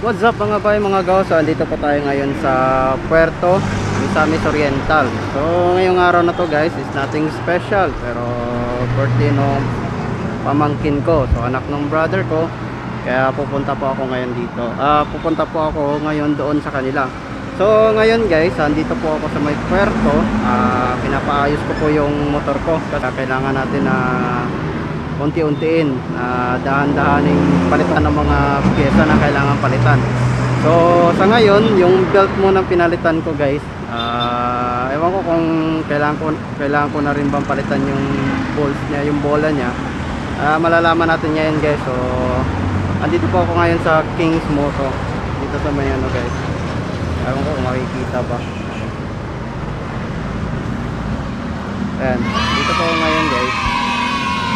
What's up mga bay, mga gaws? So, andito po tayo ngayon sa Puerto Misamis Oriental. So ngayong araw na to guys is nothing special, pero birthday nung pamangkin ko, so anak ng brother ko. Kaya pupunta po ako ngayon dito. Pupunta po ako ngayon doon sa kanila. So ngayon guys, andito po ako sa may Puerto. Pinapaayos ko po yung motor ko kasi kailangan natin na unti-untiin, dahan-dahaning palitan ng mga pyesa na kailangan palitan. So sa ngayon, yung belt muna pinalitan ko guys. Ewan ko kung kailangan ko na rin bang palitan yung bolts niya, yung bola niya. Malalaman natin ngayon guys. So andito po ako ngayon sa King's Moto, dito sa may ano guys. Ewan ko kung makikita ba. Ayan, dito po ako ngayon guys.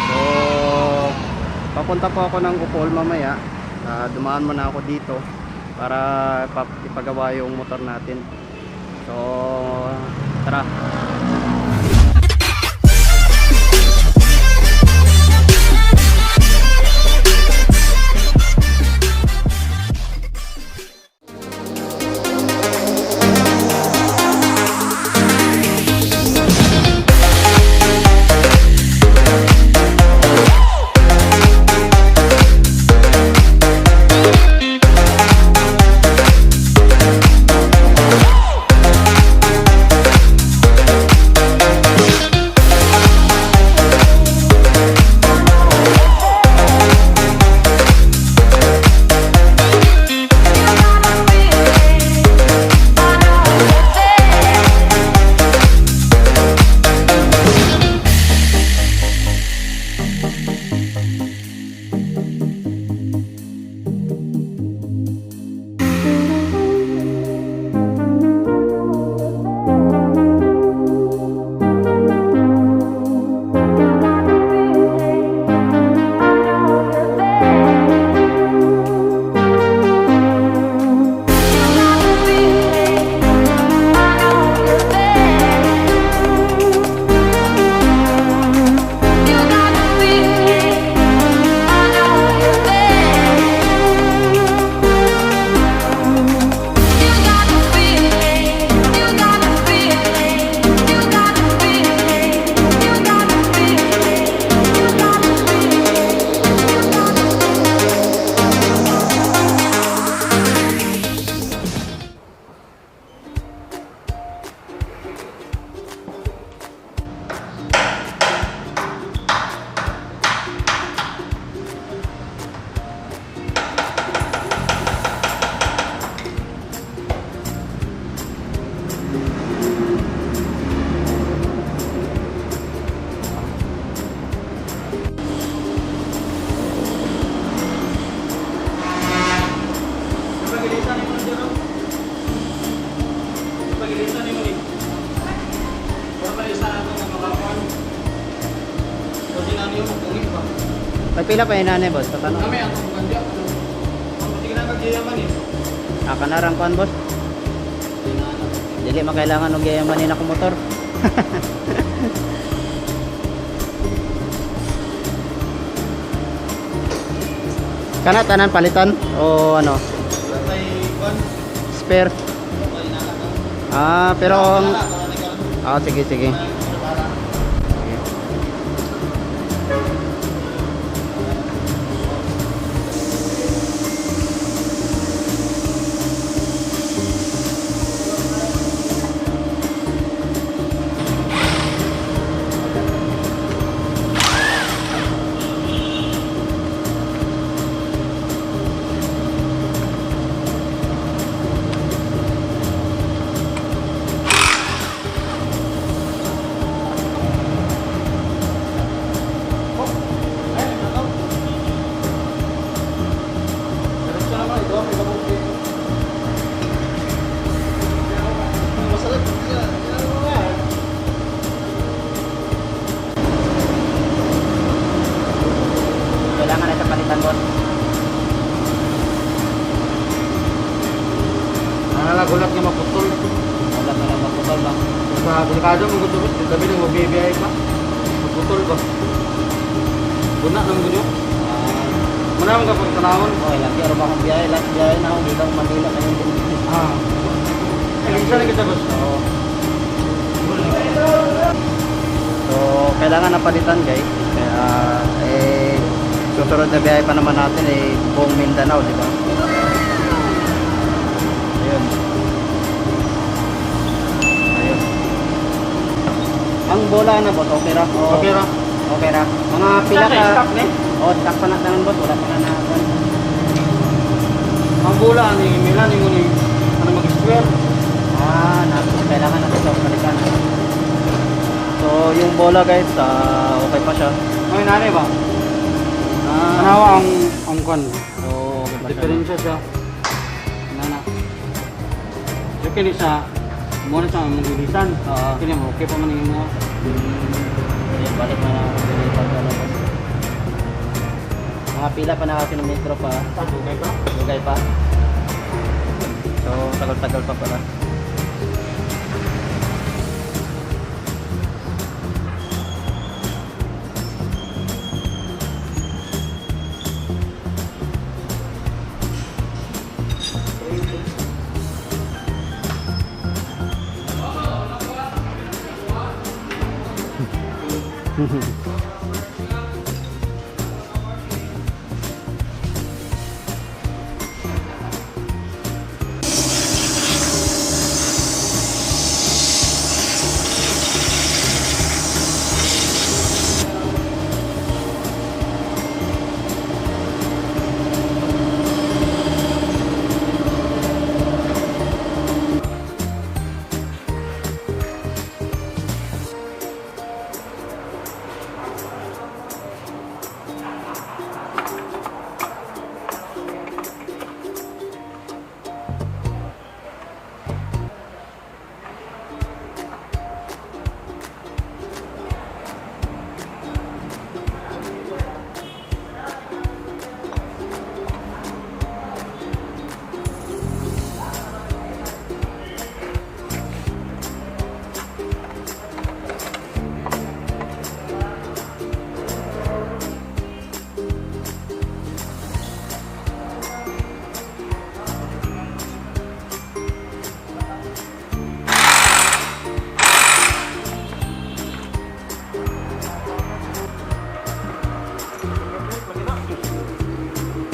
So papunta po ako ng Upol mamaya. Dumaan muna ako dito para ipagawa yung motor natin. So tara. Pila pa yung nanay boss? Tatanong. Kami ang kanya. Hindi na magyayaman eh. Kanarang kuan boss? Dili makailangan og yayamanin ako motor. Kana tanan palitan o ano? Spare. Pero sige sige. Kailangan ito palitan boss. Gulat nga maputol. Wala na lang maputol ba? Sa delikado mong gusto ko, gabi nang mabibiyay pa. Maputol ba? Guna nang gunyo. Muna mo kapag tanawon. Okay, lagi araw akong biyahe. Last biyahe na ako. Dito Manila kayo din. Ah. Isa na kita boss. So, so, kailangan napalitan guys. Kaya, susunod na biyahe pa naman natin buong Mindanao, di ba? Ayun. Ayun. Ang bola na boss, okay ra? Okay ra. Okay ra. Mga pila Stock ka... na, stock na. Oh, stock pa na tanan boss. Wala pa na na. Ang bula ni Milan ni mo ni ano mag-square. Kailangan natin sa palitan. So, yung bola guys, okay pa siya. Ay nanay ba? Ah, Tanawa ang kwan. so, okay pa siya. Diferensya siya. Nana. So kini sa mo na sa magilisan. Oo. Kini mo okay pa man yung mo. Ayun, balik na lang. Mga pila pa na kilometro pa. Okay pa? Lugay pa. So, tagal-tagal pa pala.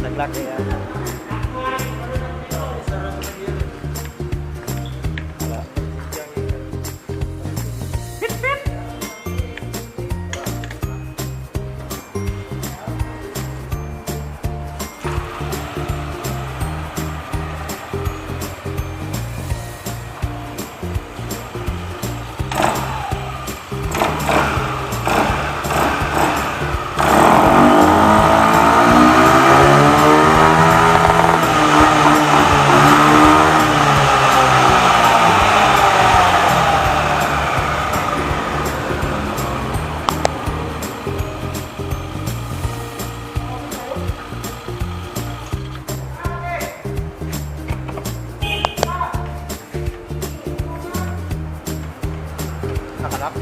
Naglaki yan. Nakalap.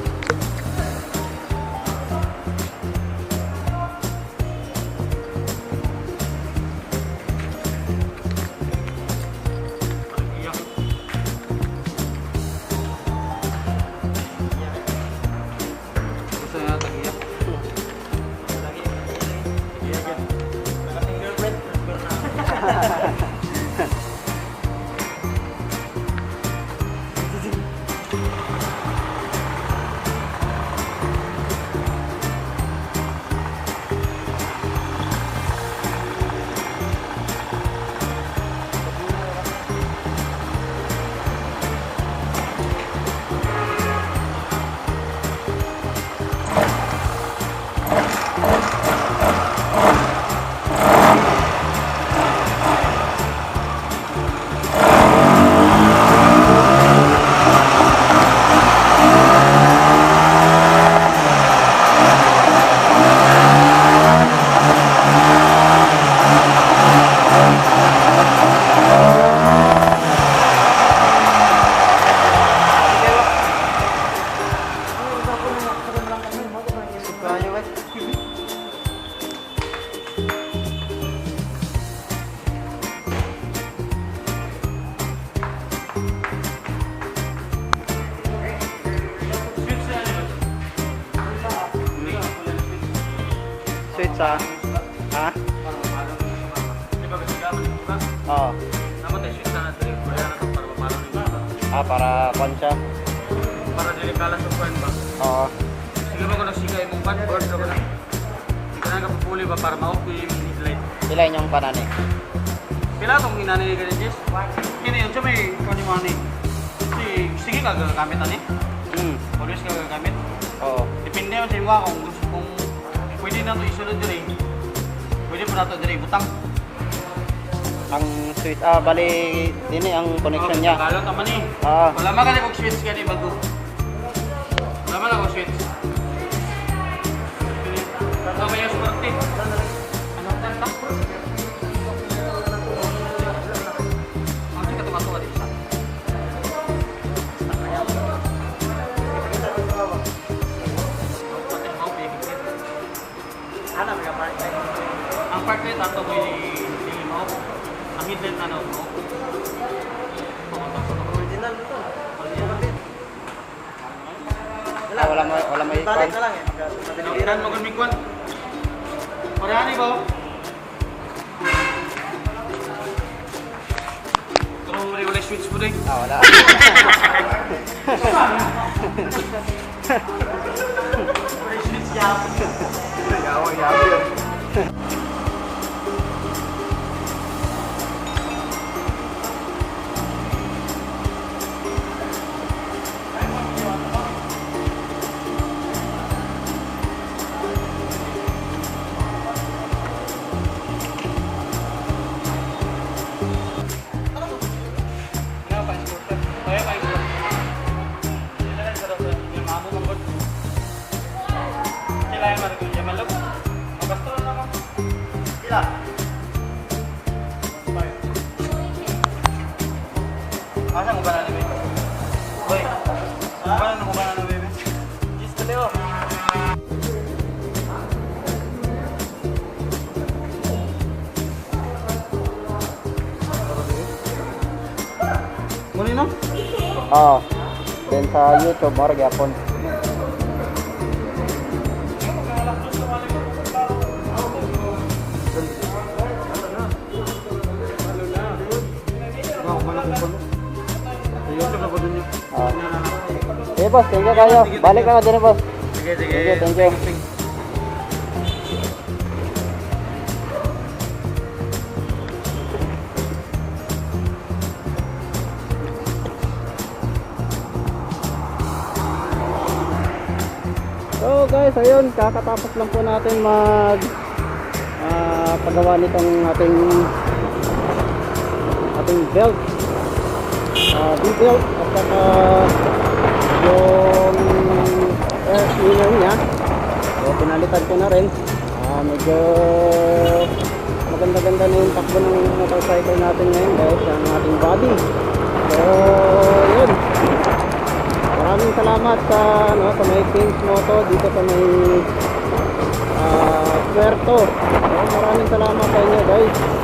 Gusto na tagiya. sa... Ha? Para mamalo ng iba. Di ba kasi gaman yung buka? Oo. Dapat ay switch na natin. Kaya na ito para mamalo ng iba. Ah, para kwan siya. Para dili kalas yung kwan ba? Oo. Sige ba ko nagsigay mong kwan? Board ka ba na? Hindi ka na kapupuli ba para ma-off ko yung headlight? Pila yung panani? Pila itong hinanay ka rin, Jess? Kini yun siya may kwan yung money. Sige ka gagamit ani? Always ka gagamit? Oo. Depende naman sa iyo kung gusto kung pwede na ito isulod dire. Pwede pa na ito dire butang. Ang switch, bali, din ang connection niya. Kalot naman eh. Ah. Wala man kung switch ka ni bago. Wala man ako switch. Ano ba yung swerte? Ano tanta? Ang ka tumatawa dito sa. Ang part rate ato mo yung mo. Ang hidden ano mo. Original ito. Wala may kwan. Pilihan mo kung mikwan. Parehani ba? Kung wala switch mo din. Wala. Wala switch yan. Yawa yun. Asa mo ba na ni Bebe? Hoy. Paano mo ba na ni Bebe? Yes, Leo. Muli no? Oo. Then sa YouTube, mara gyapon. Sige boss, thank you kayo. Balik na din boss. Sige, sige. Thank you. So guys, ayun, kakatapos lang po natin paggawa nitong ating belt. B-belt at saka yung air cleaner niya. So pinalitan ko na rin. Medyo maganda-ganda na yung takbo ng motorcycle natin ngayon guys, ang ating body. So yun, maraming salamat sa may Kings Moto dito sa may Puerto. So, maraming salamat sa inyo guys.